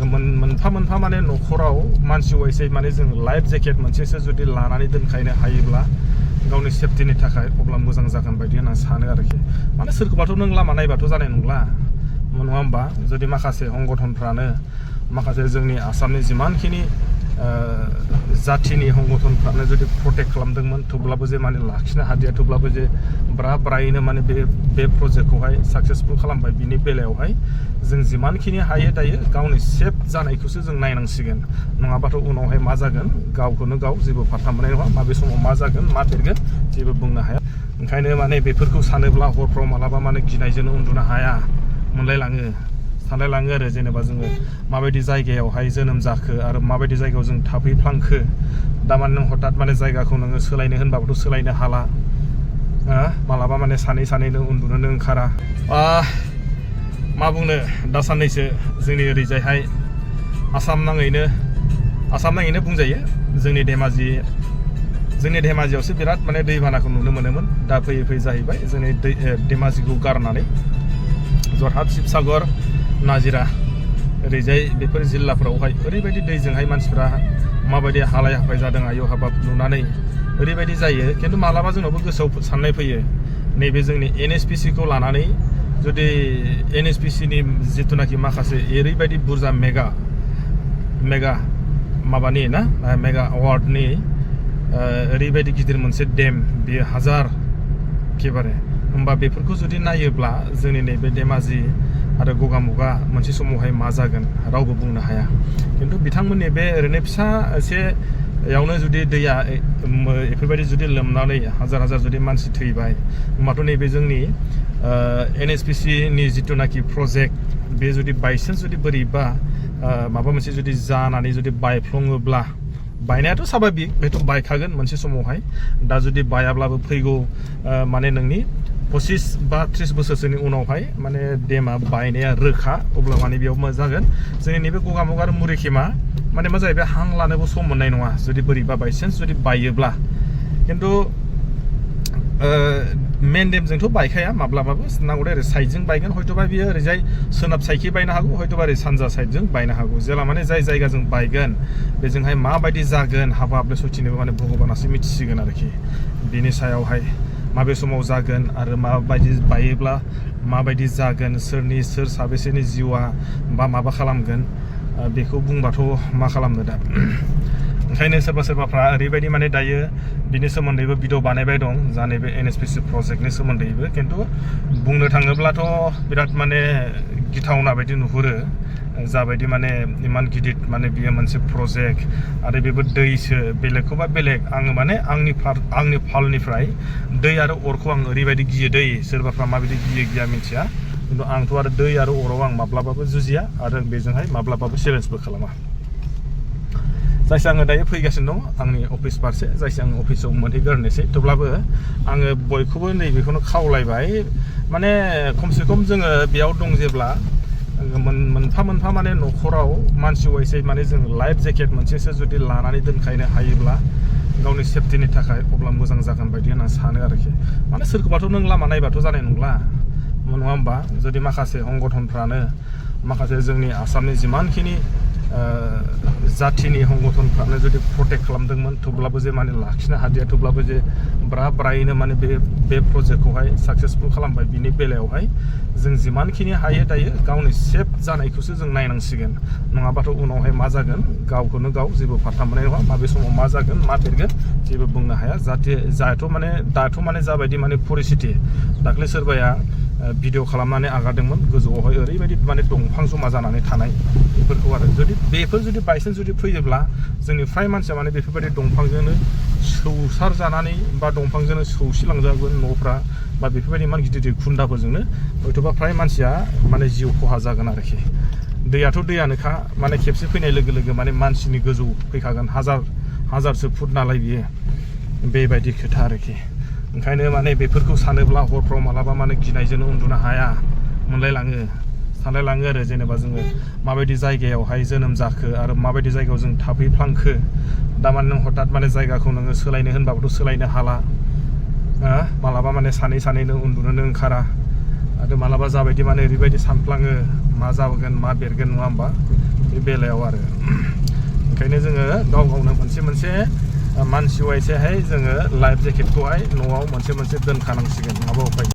मोनफा मोनफा माने न'खराव मानसि वाइसै माने जों लाइफ जेकेट मोनसेसो जुदि लानानै दोनखायनो हायोब्ला गावनि सेफटिनि थाखाय अब्ला मोजां जागोन बायदि होनना सानो आरोखि। माने सोरखौबाथ' नों लामा नायबाथ' जानाय नंला नङा होमबा? जुदि माखासे संगठनफ्रानो माखासे जोंनि आसामनि जिमानखिनि जाथिनि संगठनफ्रानो जुदि प्रटेक्ट खालामदोंमोन थेवब्लाबो जे माने लाखिनो हादिया, थेवब्लाबो जे ब्रायैनो माने बे प्रजेक्टखौहाय साक्सेसफुल खालामबाय। बिनि बेलायावहाय जों जिमानखिनि हायो दायो गावनि सेफ जानायखौसो जों नायनांसिगोन, नङाबाथ' उनावहाय मा जागोन गावखौनो गाव जेबो पात्ता मोननाय नङा। माबे समाव मा जागोन मा देरगोन जेबो बुंनो हाया। ओंखायनो माने बेफोरखौ सानोब्ला हरफ्राव मालाबा माने गिनायजोंनो उन्दुनो हाया मोनलायलाङो, सानलायलाङो आरो जेनेबा जोङो माबायदि जायगायावहाय जोनोम जाखो आरो माबायदि जायगायाव जों थाफैफ्लांखो। दामाने नों हठात माने जायगाखौ नोङो सोलायनो होनबाबोथ' सोलायनो हाला। मालाबा माने सानैनो उन्दुनोनो ओंखारा। मा बुंनो, दा साननैसो जोंनि ओरैजायहाय आसाम नाङैनो बुंजायो जोंनि धेमाजियावसो बिराद माने दैबानाखौ नुनो मोनोमोन। दा फैयै फैयै जाहैबाय जोंनि धेमाजिखौ गारनानै जरहाट, शिबसागर, नाजिरा ओरैजाय बेफोर जिल्लाफोरावहाय ओरैबायदि दैजोंहाय मानसिफ्रा माबायदि हालाय हाफाय जादों आयु हाबाब नुनानै ओरैबायदि जायो। खिन्थु मालाबा जोंनावबो गोसोआव साननाय फैयो, नैबे जोंनि NHPC खौ लानानै जुदि NHPC नि जिथुनाखि माखासे ओरैबायदि बुरजा मेगा माबानि ना मेगा अवार्डनि ओरैबायदि गिदिर मोनसे डेम, बेयो हाजार एखेबारे। होमबा बेफोरखौ जुदि नायोब्ला जोंनि नैबे धेमाजि आरो गगामुगा मोनसे समावहाय मा जागोन रावबो बुंनो हाया। खिन्थु बिथांमोननि बे ओरैनो फिसा एसेयावनो जुदि दैया बेफोरबायदि जुदि लोमनानै हाजार जुदि मानसि थैबाय, होमबाथ' नैबे जोंनि NHPC नि जिथुनाखि प्रजेक्ट बे जुदि बायसान्स जुदि बोरैबा माबा मोनसे जुदि जानानै जुदि बायफ्लङोब्ला, बायनायाथ' साभाबिक, बेथ' बायखागोन मोनसे समावहाय। दा जुदि बायाब्लाबो फैगौ माने नोंनि 25 बा 30 बोसोरसोनि उनावहाय माने डेमा बायनाया रोखा। अब्ला माने बेयाव मा जागोन, जोंनि नैबे गगामुगा आरो मुरिखेमा माने मा जाहैबाय हां लानोबो सम मोननाय नङा जुदि बोरैबा बायसान्स जुदि बायोब्ला। खिन्थु मेन डेमजोंथ' बायखाया माब्लाबाबो, नांगौदे ओरै साइडजों बायगोन, हयथ'बा बियो ओरैजाय सोनाब साइडखै बायनो हागौ, हयथ'बा ओरै सानजा साइडजों बायनो हागौ। जेला माने जाय जायगाजों बायगोन बेजोंहाय माबायदि जागोन हाबाब सयथिनोबो माने भगबानासो मिथिसिगोन आरोखि। बिनि सायावहाय माबे समाव जागोन आरो माबायदि बायोब्ला माबायदि जागोन, सोर साबेसेनि जिउआ बा माबा खालामगोन, बेखौ बुंबाथ' मा खालामनो दा। ओंखायनो सोरबाफ्रा ओरैबायदि माने दायो बिनि सोमोन्दैबो भिडिअ बानायबाय दं, जा नैबे NHPC प्रजेक्टनि सोमोन्दैबो। खिन्थु बुंनो थाङोब्लाथ' बिराद माने गिथावना बायदि नुहुरो, जाबायदि माने इमान गिदिर माने बियो मोनसे प्रजेक्ट आरो बेबो दैसो, बेलेगखौबा बेलेग। आङो माने आंनि फालनिफ्राय दै आरो अरखौ आं ओरैबायदि गियो दै। सोरबाफ्रा माबायदि गिया मिथिया, खिन्थु आंथ' आरो दै आरो अराव आं माब्लाबाबो जुजिया आरो बेजोंहाय माब्लाबाबो चेलेन्जबो खालामा। जायखिया आङो दायो फैगासिनो दं आंनि अफिस फारसे, जायखिया आं अफिसाव मोनहैग्रोनोसै। थेवब्लाबो आङो बयखौबो नैबेखौनो खावलायबाय, माने खमसे खम जोङो बेयाव दं जेब्ला मोनफा मोनफा माने न'खराव मानसि वाइसै माने जों लाइफ जेकेट मोनसेसो जुदि लानानै दोनखायनो हायोब्ला गावनि सेफटिनि थाखाय अब्ला मोजां जागोन बायदि होनना सानो आरोखि। माने सोरखौबाथ' नों लामा नायबाथ' जानाय नंला नङा होमबा? जुदि माखासे संगठनफ्रानो माखासे जोंनि आसामनि जिमानखिनि जाथिनि संगठनफ्रानो जुदि प्रटेक्ट खालामदोंमोन थेवब्लाबो जे माने लाखिनो हादिया, थेवब्लाबो जे ब्रायैनो माने बे प्रजेक्टखौहाय साक्सेसफुल खालामबाय। बिनि बेलायावहाय जों जिमानखिनि हायो दायो गावनि सेफ जानायखौसो जों नायनांसिगोन, नङाबाथ' उनावहाय मा जागोन गावखौनो गाव जेबो पात्ता मोननाय नङा। माबे समाव मा जागोन मा देरगोन जेबो बुंनो हाया। दाथ' माने जाबायदि माने परिस्थिति, दाख्लै सोरबाया भिडिअ खालामनानै आगारदोंमोन गोजौआवहाय ओरैबायदि माने दंफां जमा जानानै थानाय, बेफोरखौ आरो बेफोर जुदि बायसान्स जुदि फैयोब्ला जोंनि फ्राय मानसिया माने बेफोरबायदि दंफांजोंनो सौसार जानानै बा दंफांजोंनो सौसिलांजागोन न'फ्रा, बा बेफोरबायदि इमान गिदिर खुन्दाफोरजोंनो हयथ'बा फ्राय मानसिया माने जिउ खहा जागोन आरोखि। दैयाथ' दैयानोखा, माने खेबसे फैनाय लोगो लोगो माने मानसिनि गोजौ फैखागोन, हाजारसो फुट नालाय बियो, बेबायदि खोथा आरोखि। ओंखायनो माने बेफोरखौ सानोब्ला हरफ्राव मालाबा माने गिनायजोंनो उन्दुनो हाया मोनलायलाङो, सानलायलाङो आरो जेनेबा जोङो माबायदि जायगायावहाय जोनोम जाखो आरो माबायदि जायगायाव जों थाफैफ्लांखो। दामाने नों हठात माने जायगाखौ नोङो सोलायनो होनबाबोथ' सोलायनो हाला। मालाबा माने सानैनो उन्दुनोनो ओंखारा आरो मालाबा जाबायदि माने ओरैबायदि सानफ्लाङो मा जागोन मा बेरगोन नङा होमबा? बे बेलायाव आरो ओंखायनो जोङो गाव गावनो मोनसे मानसि वाइसैहाय जोङो लाइफ जेकेटखौहाय न'आव मोनसे दोनखानांसिगोन नङाबा उपाय